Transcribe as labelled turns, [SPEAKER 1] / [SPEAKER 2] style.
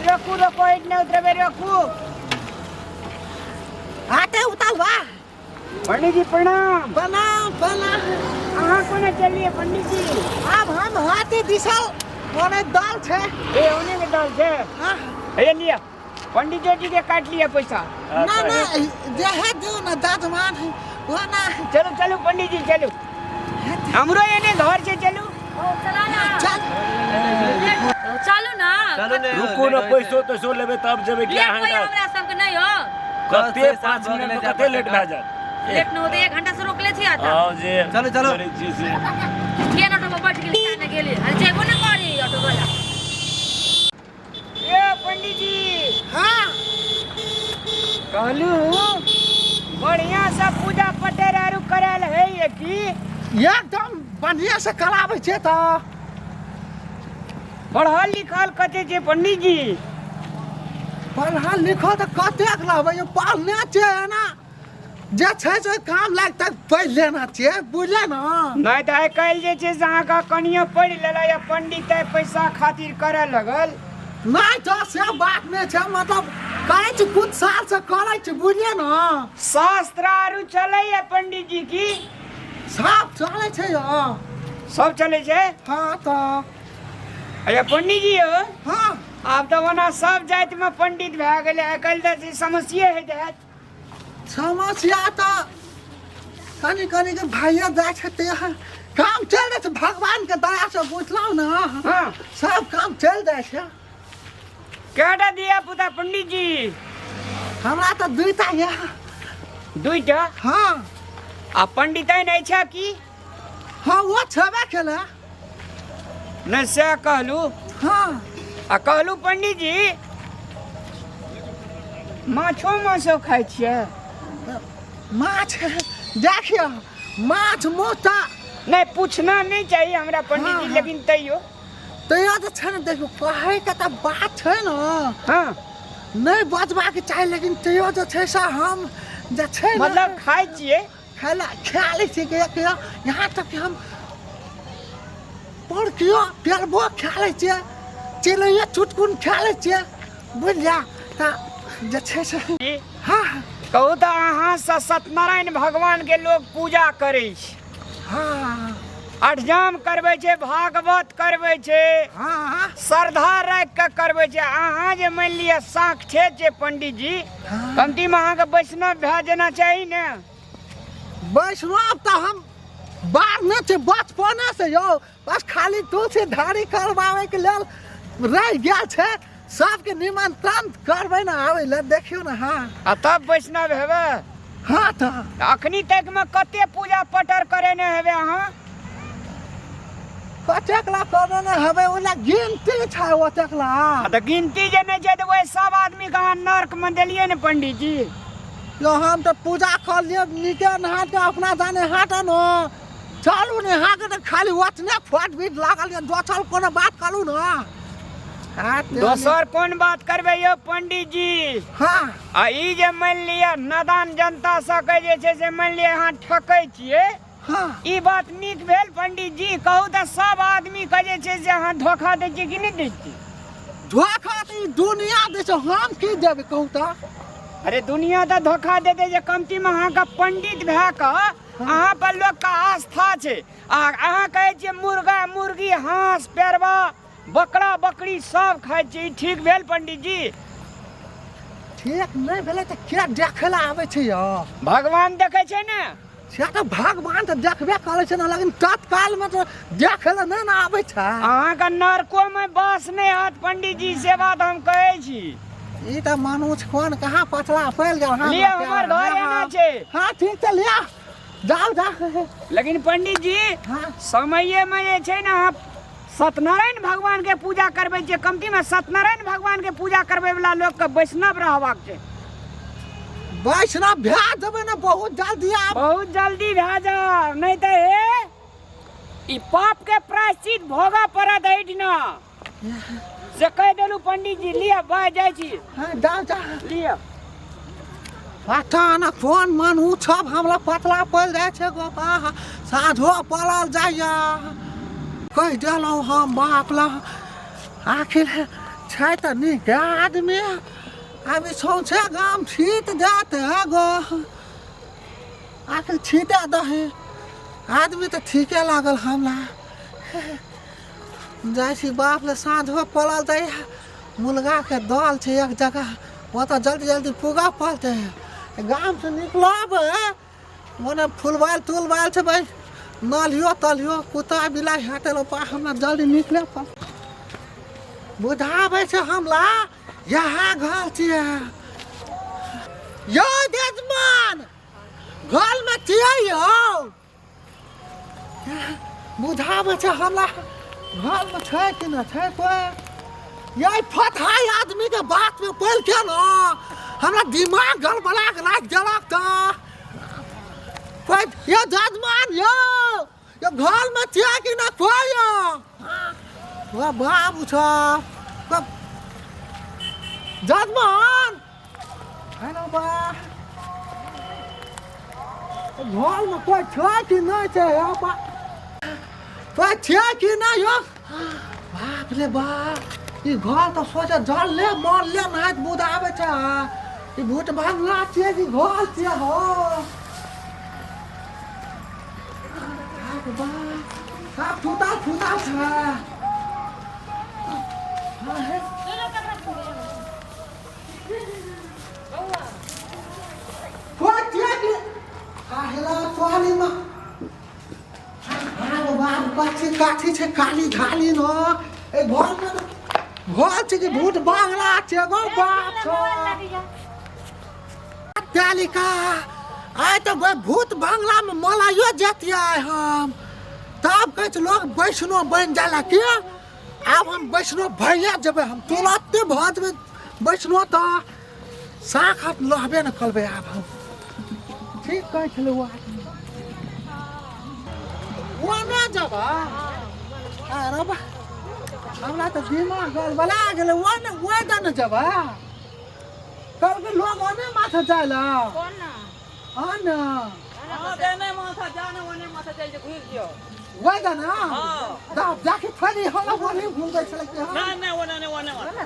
[SPEAKER 1] रोकू रोकू eight नहि उतरबै रोकू।
[SPEAKER 2] आते उतरबा।
[SPEAKER 1] पंडित जी प्रणाम।
[SPEAKER 2] प्रणाम प्रणाम।
[SPEAKER 1] अहाँ कोना चलिए पंडित जी?
[SPEAKER 2] आब हम हाथी दिसल ओने दल छै।
[SPEAKER 1] ए ओने के दल छै।
[SPEAKER 2] हाँ।
[SPEAKER 1] हे लिया पंडित जी के काट लिया पैसा।
[SPEAKER 2] ना ना जे है दियो ना दादमान है वो ना।
[SPEAKER 1] चलो चलो पंडित जी चलो, हमरो एने घर छै चलू।
[SPEAKER 3] चला ना।
[SPEAKER 2] चल
[SPEAKER 3] चलू ना।
[SPEAKER 4] चलू ने।
[SPEAKER 5] रुकू ने, पैसो तैसो लेबै तब जेबै।
[SPEAKER 3] लेट
[SPEAKER 5] क्या
[SPEAKER 3] होइए
[SPEAKER 5] है
[SPEAKER 3] हमरा सबके नहि हो।
[SPEAKER 5] कते 5 मिनट में कते लेट भए जायत?
[SPEAKER 3] लेट न होते, 1 घंटा से रोकले छी आता।
[SPEAKER 5] हाँ जे
[SPEAKER 4] चलू, चलू।
[SPEAKER 5] करै छी से।
[SPEAKER 3] के ऑटो में बैठ गेली ने गेली अरे जेबो ने करी ऑटो वाला।
[SPEAKER 1] ए पंडित जी।
[SPEAKER 2] हाँ।
[SPEAKER 1] कहलू बढ़िया से पूजा पटेर आरू करायल है ये की?
[SPEAKER 2] एकदम बढ़िया से कराबै छै तऽ।
[SPEAKER 1] पढ़ल लिखल कते छै पंडित जी?
[SPEAKER 2] पढ़ल लिखल तऽ कतेक रहबै यौ, पढ़ने छै एना जे छै से काम लायक तक पढ़ि लेना छै, बुझले ने।
[SPEAKER 1] नहि तऽ आइ काल्हि जे छै से अहाँके कनियो पढ़ि लेला या पंडित आइ पैसा खातिर करऽ लगल।
[SPEAKER 2] नहि तऽ से बात नहि छै, मतलब करै छी कुछ साल से करै छी, बुझलियै ने।
[SPEAKER 1] शास्त्र आरू चलैया पंडित जी की?
[SPEAKER 2] सब चलै छै यौ।
[SPEAKER 1] सब चलै छै?
[SPEAKER 2] हाँ तऽ।
[SPEAKER 1] अच्छा पंडित जी यौ।
[SPEAKER 2] हाँ।
[SPEAKER 1] आब तऽ ओना सब जातिमे पंडित भए गेलै, आइ काल्हि तऽ समस्ये होइत हैत।
[SPEAKER 2] समस्या तऽ कनि कनि के भैया जाइ छै तऽ यहाँ काम चलि जाइ छै भगवान के दया से, बुझलहुँ ने।
[SPEAKER 1] हाँ।
[SPEAKER 2] सब काम चलि जाइ छै।
[SPEAKER 1] केटा धिया पुता पंडित जी?
[SPEAKER 2] हमरा तऽ दुईटा यऽ।
[SPEAKER 1] दुईटा?
[SPEAKER 2] हाँ।
[SPEAKER 1] आ पंडिताइन नहि छै की?
[SPEAKER 2] हाँ वो छेबे केलै।
[SPEAKER 1] नहि से कहलू।
[SPEAKER 2] हाँ।
[SPEAKER 1] आ कहलू पंडित जी माछो माछो खाइ छियै?
[SPEAKER 2] माछ देखियौ माछ मोटा
[SPEAKER 1] नहि पूछना नहि चाही हमरा पंडित जी,
[SPEAKER 2] हाँ,
[SPEAKER 1] लेकिन तैयो
[SPEAKER 2] तैयो तऽ छै ने, देखियौ कहैके तऽ बात छै ने।
[SPEAKER 1] हाँ।
[SPEAKER 2] नहि बजबाक चाही, लेकिन तैयो जे छै से हम जे छै ने
[SPEAKER 1] मतलब खाइ छियै?
[SPEAKER 2] खाइ खा लै छियै कहियो कहियो, यहाँ तक कि हम पड़कियो पेलबो खा लै छियै, चिलैयो चुटकुन खा लै छियै, बुझलियै तऽ जे छै से। हाँ।
[SPEAKER 1] कहू तऽ अहाँ से सत्यनारायण भगवान के लोग पूजा करै छै।
[SPEAKER 2] हाँ।
[SPEAKER 1] अठजाम करबै छै, भागवत करबै छै।
[SPEAKER 2] हाँ।
[SPEAKER 1] श्रद्धा राखि कऽ करबै छै। अहाँ जे मानि लिअ साक्षे छै पंडित जी,
[SPEAKER 2] हाँ।
[SPEAKER 1] कमतीमे अहाँके वैष्णव भए जेना चाही ने।
[SPEAKER 2] वैष्णव तऽ हम बार नहि छै बचपने से यौ, बस खाली तुलसी धारी करबाबैके लेल रहि गेल छै। सबके निमंत्रण करबै ने आबै लए, देखियौ ने। हाँ।
[SPEAKER 1] आ तब वैष्णव हेबै?
[SPEAKER 2] हाँ तऽ।
[SPEAKER 1] अखनी तक में कते पूजा पटर करेने हेबै अहाँ?
[SPEAKER 2] कतेक ला करेने हेबै, ओला गिनती छै ओतेक ला।
[SPEAKER 1] आ तऽ गिनती जे नहि छै तऽ ओहि सब आदमी के अहाँ नर्क में देलियै ने पंडित जी।
[SPEAKER 2] यो हम तऽ पूजा कर लिअ नीके नहा के अपना जाने हाट न चलू ने, अहाँके तऽ खाली ओतने फट बीट लागल यऽ, दोसर कोनो बात करू ने।
[SPEAKER 1] दोसर कोन बात करबै यौ पंडित जी?
[SPEAKER 2] हाँ।
[SPEAKER 1] आ ई जे मानि लिअ नादान जनता सबके जे छै से मानि लिअ अहाँ ठकै छियै।
[SPEAKER 2] हाँ।
[SPEAKER 1] ई बात नीक भेल पंडित जी? कहू तऽ सब आदमी के जे छै से अहाँ धोखा दै छियै कि नहि दै छियै?
[SPEAKER 2] धोखा तऽ ई दुनिया दै छै, हम की देबै कहू तऽ?
[SPEAKER 1] अरे दुनिया तऽ धोखा देतै जे कमतीमे अहाँके पंडित भए कऽ अहाँ पर लोकके आस्था छै, आ अहाँ कहै छियै मुर्गा मुर्गी हाँस पेरवा बकरा बकरी सब खाइ छी, ई ठीक भेल पंडित जी?
[SPEAKER 2] ठीक नहि भेलै तऽ के देखै लए आबै छै यौ?
[SPEAKER 1] भगवान देखै छै ने।
[SPEAKER 2] से तऽ भगवान तऽ देखबे करै छै ने, लेकिन तत्कालमे तऽ देखै लए नहि ने आबै छै।
[SPEAKER 1] अहाँके नरकोमे बास नहि होत पंडित जी, से बात हम कहै छी।
[SPEAKER 2] ई तऽ मनुष्य कोन कहाँ पतला फैल गेल। हाँ,
[SPEAKER 1] लिअ, हमर घर एना छै।
[SPEAKER 2] हाँ ठीक छै, लिअ जाउ जाउ।
[SPEAKER 1] लेकिन पंडित जी
[SPEAKER 2] हाँ।
[SPEAKER 1] समये में जे छै ने अहाँ सत्यनारायण भगवान के पूजा करबै छियै, कमती में सत्यनारायण भगवान के पूजा करबै वाला लोक के वैष्णव रहबाक छै।
[SPEAKER 2] वैष्णव भए जेबै ने बहुत जल्दी आब।
[SPEAKER 1] बहुत जल्दी भए जाउ, नहि तऽ हे ई पाप के प्रायश्चित भोगऽ पड़त एहिठिना। से कहि देलहुँ पंडित जी। लिअ बाज जाइ छी।
[SPEAKER 2] हाँ, जाउ जाउ।
[SPEAKER 1] लिअ।
[SPEAKER 2] पता न कोन मनु सब हमरा पतला पड़ि जाइ छै गोपा, साँझो पड़ल जाइया। कहि देलहुँ हम बाप ला, आखिर छै तऽ नीक आदमी। आब ई सौंसे गाम छीट जात है गो, आखिर छीटा दही। आदमी तऽ ठीके लागल हमरा। जाइ छी बाप ले, साँझो पड़ल जाइ, मुर्गाके दल छै एक जगह, ओतऽ जल्दी जल्दी पुगऽ पड़तै। गामसँ निकलब मने फुलबाइल तुलबाइल छै भाइ, नलियो तलियो कुत्ता बिलाइ हटेलो पा, हमरा जल्दी निकले पड़ बुझाबै छै हमरा। यहाँ घर छियै यौ जजमान, घरमे छियै यौ? बुझाबै छै हमरा घरमे छै कि नहि छै कोइ। यही फतहाई आदमीके बातमे पड़ि के ने हमरा दिमाग गड़बड़ा के राखि देलक। तऽ कोइ यौ जजमान यौ, यौ घरमे छियै कि नहि कोइ यौ? वाह बाबू छ जजमान, हेलो बा, घरमे कोइ छै कि नहि छै यौ? बा कोइ छै कि नहि यौ? बाप रे बाप, ई घर तऽ सोचे जलले मरले नाच बुझाबै छै। ई भूत बंगला छियै कि घर छियै हो? बाप रे बाप, सब फूटा फूटा छै। हाँ, हे। कोइ छियै कि काहेला सोहालीमा? बाप बाप, कथी काथी छै काली धाली न? ए घरमे तऽ घर छै कि भूत बांगला छै गो? बाप छौ तालिका, आइ तऽ गो भूत बांगलामे मलाइयो जतियै हम। तब कहै छै लोग वैष्णव बनि जाला के, आब हम वैष्णव भैया जेबै, हम तुरन्ते भऽ जेबै वैष्णव। तऽ साख हाथ लहबे ने करबै आब हम। ठीक कहै छलै ओ आदमी। ओने जेबै? अरे बा, हमरा तऽ दिमाग गड़बड़ा गेलै। ओने ओहि दऽ ने जेबै? कहलकै लोग ओने माथा जाय लए।
[SPEAKER 3] कोन ना?
[SPEAKER 2] हाँ ने।
[SPEAKER 4] हाँ, देने माथा जाने, ओने माथा चल जे घुरि दियो।
[SPEAKER 2] ओहि दऽ ने।
[SPEAKER 4] हाँ।
[SPEAKER 2] जाके फली हमरा बोली घूम जाइ छलै कि। हाँ
[SPEAKER 4] नहीं नहीं, ओने नहीं, ओने माथा।